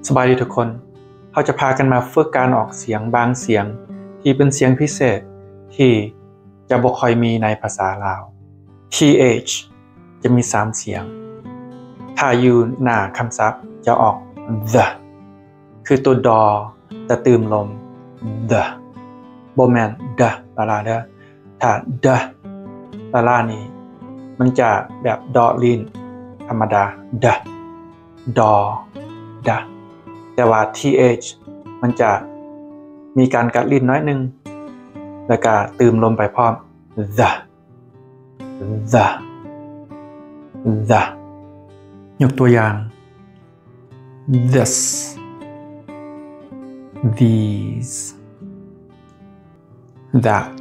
ສະບາຍດີທຸກຄົນ, ເຮົາຈະພາກັນມາຝຶກການອອກສຽງບາງສຽງທີ່ເປັນສຽງພິເສດທີ່ຈະບໍ່ຄ່ອຍມີໃນພາສາລາວ. ທີເອັດຊ ຈະມີສາມສຽງ. ຖ້າຢູ່ໜ້າຄຳສັບຈະອອກ the ຄືຕົວດໍ ແຕ່ຕື່ມລົມ the ບໍ່ແມ່ນ the ລາລາເດີ້. ຖ້າ the ລາລານີ້ ມັນຈະແບບເດາະລີ້ນທຳມະດາ the ດໍ the. ແຕ່ວ່າ ທີເອັດຊ ມັນຈະມີການກັດລີ້ນໜ້ອຍໜຶ່ງ ແລ້ວກະຕື່ມລົມໄປພ້ອມ the the the. ຍົກຕົວຢ່າງ this, these, that,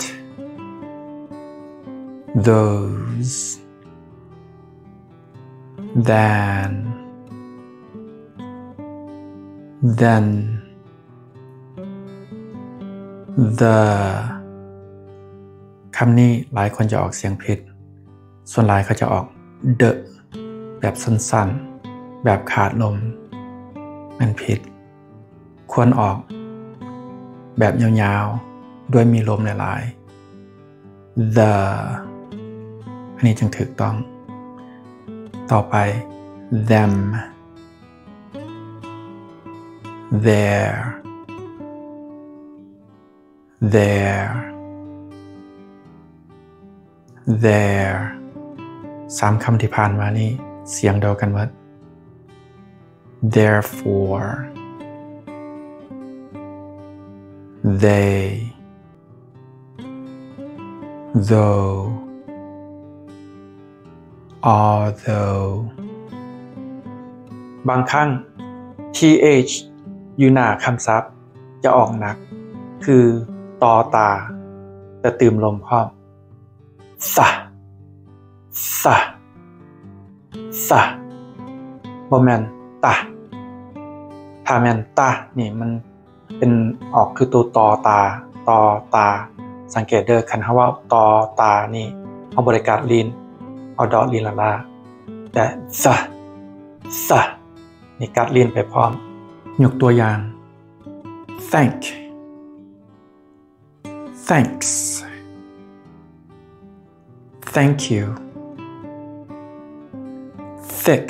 those, than, then, the. ຄຳນີ້ຫຼາຍຄົນຈະອອກສຽງຜິດ. ສ່ວນຫຼາຍເຂົາຈະອອກ the ແບບສັ້ນໆ ແບບຂາດລົມ. ແມ່ນຜິດ. ຄວນອອກແບບຍາວໆ ດ້ວຍມີລົມຫຼາຍໆ the. ອັນນີ້ຈຶ່ງຖືກຕ້ອງ. ຕໍ່ໄປ them, their, their, their. ສາມຄຳທີ່ຜ່ານມານີ້ສຽງດຽວກັນໝົດ. Therefore, they, though, although. ບາງຄັ້ງ ທີເອັດຊ ຢູ່ໜ້າຄຳສັບຈະອອກໜັກ ຄື ຕໍ່ຕາ ແຕ່ຕື່ມລົມພ້ອມ the the the ບໍ່ແມ່ນ the. ຖ້າແມ່ນ the ນີ້ມັນ ເປັນອອກຄືໂຕ ຕ ຕາ ຕ ຕາ. ສັງເກດເດີ້ ຄັນເຮົາເວົ້າ ຕ ຕາ ນີ້ ເຮົາບໍ່ໄດ້ກັດລີ້ນ ເອົາເດາະລີ້ນລ້າໆ ແຕ່ the the ນີ້ກັດລີ້ນໄປພ້ອມ. ຍົກຕົວຢ່າງ thank, thanks, thank you, thick,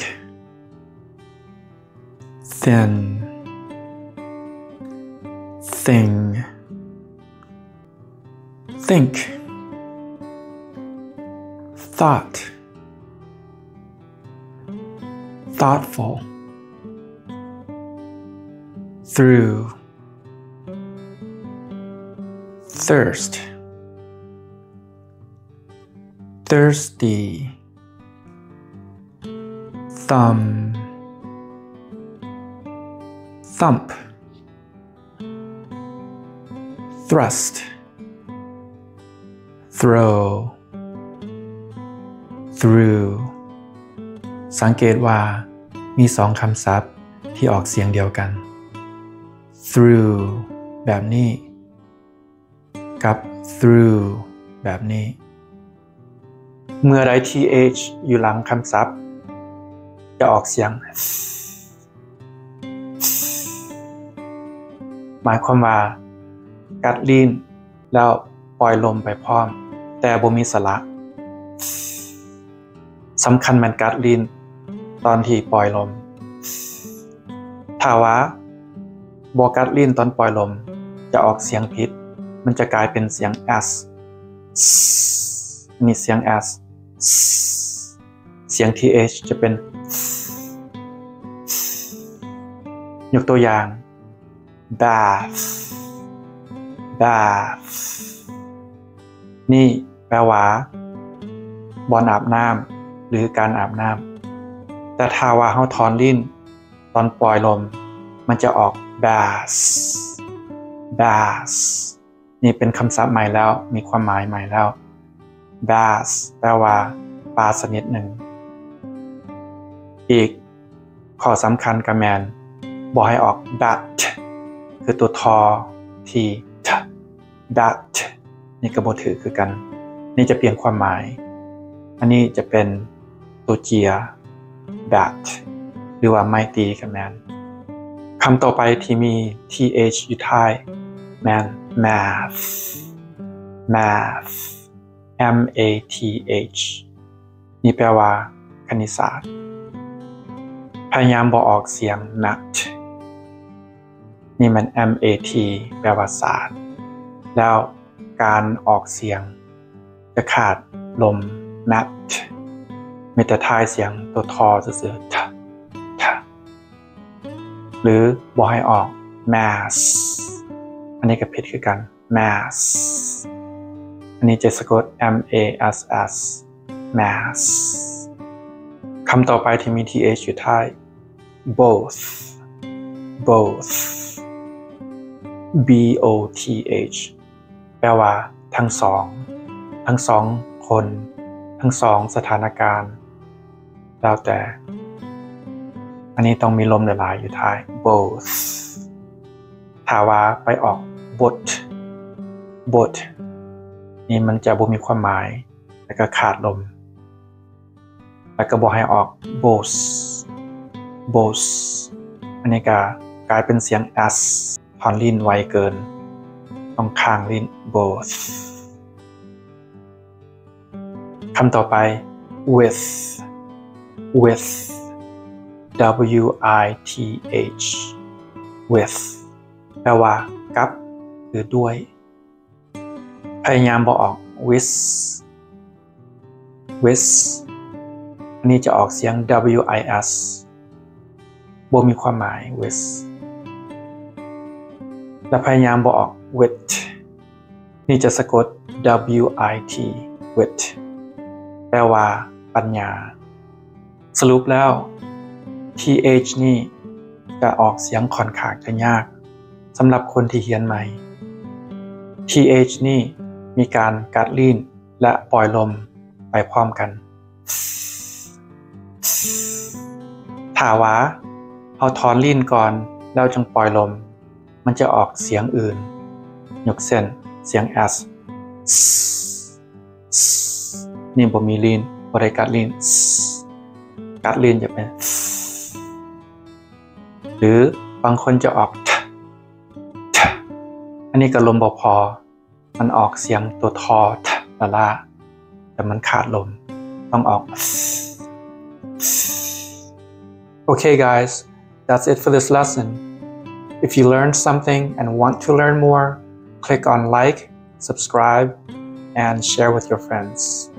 thin, thing, think, thought, thoughtful, through, thirst, thirsty, thumb, thump, thrust, throw, through. ສັງເກດວ່າມີສອງຄຳສັບທີ່ອອກສຽງດຽວກັນ through ແບບນີ້ ກັບ through ແບບນີ້. ເມື່ອໃດ ທີເອັດຊ ຢູ່ຫຼັງຄຳສັບ ຈະອອກສຽງ th, th, ໝາຍຄວາມວ່າກັດລີ້ນແລ້ວປ່ອຍລົມໄປພ້ອມ ແຕ່ບໍ່ມີສະຫຼະ. ສຳຄັນແມ່ນກັດລີ້ນຕອນທີ່ປ່ອຍລົມ. ຖ້າວ່າບໍ່ກັດລີ້ນຕອນປ່ອຍລົມ ຈະອອກສຽງຜິດ, ມັນຈະກາຍເປັນສຽງ s, s, ອັນນີ້ສຽງ s, s. ສຽງ th ຈະເປັນ th, th. ຍົກຕົວຢ່າງ bath, bath. ນີ້ແປວ່າບ່ອນອາບນ້ຳ ຫຼື ການອາບນ້ຳ. ແຕ່ຖ້າວ່າເຮົາຖອນລີ້ນຕອນປ່ອຍລົມ ມັນຈະອອກ bass, bass. ນີ້ເປັນຄຳສັບໃໝ່ແລ້ວ, ມີຄວາມໝາຍໃໝ່ແລ້ວ. Bass ແປວ່າປາຊະນິດໜຶ່ງ. ອີກ ຂໍ້ສຳຄັນກະແມ່ນບໍ່ໃຫ້ອອກ bat ຄືຕົວ t ທີ່ t, bat ນີ້ກະບໍ່ຖືກຄືກັນ. ນີ້ຈະປ່ຽນຄວາມໝາຍ. ອັນນີ້ຈະເປັນຕົວເຈຍ bat ຫຼືວ່າໄມ້ຕີກະແມ່ນ. ຄຳຕໍ່ໄປທີ່ມີ th ຢູ່ທ້າຍແມ່ນ math, math, M A T H ນີ້ແປວ່າຄະນິດສາດ. ພະຍາຍາມບໍ່ອອກສຽງ math, ນີ້ແມ່ນ M A T ແປວ່າສາດ ແລ້ວການອອກສຽງຈະຂາດລົມ math, ມີແຕ່ທ້າຍສຽງຕົວ t ຊື່ໆ t, t ຫຼືບໍ່ໃຫ້ອອກ mass, ອັນນີ້ກໍຜິດຄືກັນ mass, ອັນນີ້ຈະສະກົດ M A S S, mass. ຄຳຕໍ່ໄປທີ່ມີ th ຢູ່ທ້າຍ both, both, B O T H ແປວ່າທັງສອງ, ທັງສອງຄົນ, ທັງສອງສະຖານະການ, ແລ້ວແຕ່. ອັນນີ້ຕ້ອງມີລົມຫຼາຍໆຢູ່ທ້າຍ both. ຖ້າວ່າໄປອອກ both, both ນີ້ມັນຈະບໍ່ມີຄວາມໝາຍ ແລ້ວກໍຂາດລົມ ແລ້ວກໍບໍ່ໃຫ້ອອກ both, both. ອັນນີ້ກໍກາຍເປັນສຽງ s, ທ່ອນລີ້ນໄວເກີນ, ຕ້ອງຄ້າງລີ້ນ both. ຄຳຕໍ່ໄປ with, with, W I T H, with ແປວ່າກັບ ຫຼື ດ້ວຍ. ພະຍາຍາມບໍ່ອອກ with, with, ອັນນີ້ຈະອອກສຽງ W I S, ບໍ່ມີຄວາມໝາຍ with. ແລະ ພະຍາຍາມບໍ່ອອກ wit, ນີ້ຈະສະກົດ W I T, wit, ແປວ່າປັນຍາ. ສະຫຼຸບແລ້ວ th ນີ້ຈະອອກສຽງຂ້ອນຂ້າງຈະຍາກສຳລັບຄົນທີ່ຮຽນໃໝ່. th ນີ້ມີການກັດລີ້ນ ແລະ ປ່ອຍລົມໄປພ້ອມກັນ. ຖ້າວ່າເຮົາຖອນລີ້ນກ່ອນແລ້ວຈຶ່ງປ່ອຍລົມ, ມັນຈະອອກສຽງອື່ນ, ຍົກເຊັ່ນ ສຽງ s, s, s, ນີ້ບໍ່ມີລີ້ນ, ບໍ່ໄດ້ກັດລີ້ນ, s, ກັດລີ້ນຈະເປັນ s, ຫຼືບາງຄົນຈະອອກ t, t, ອັນນີ້ກໍລົມບໍ່ພໍ, ມັນອອກສຽງຕົວ t, t ລ້າໆ ແຕ່ມັນຂາດລົມ, ຕ້ອງອອກ s, s. Okay, guys, that's it for this lesson. If you learned something and want to learn more, click on like, subscribe, and share with your friends.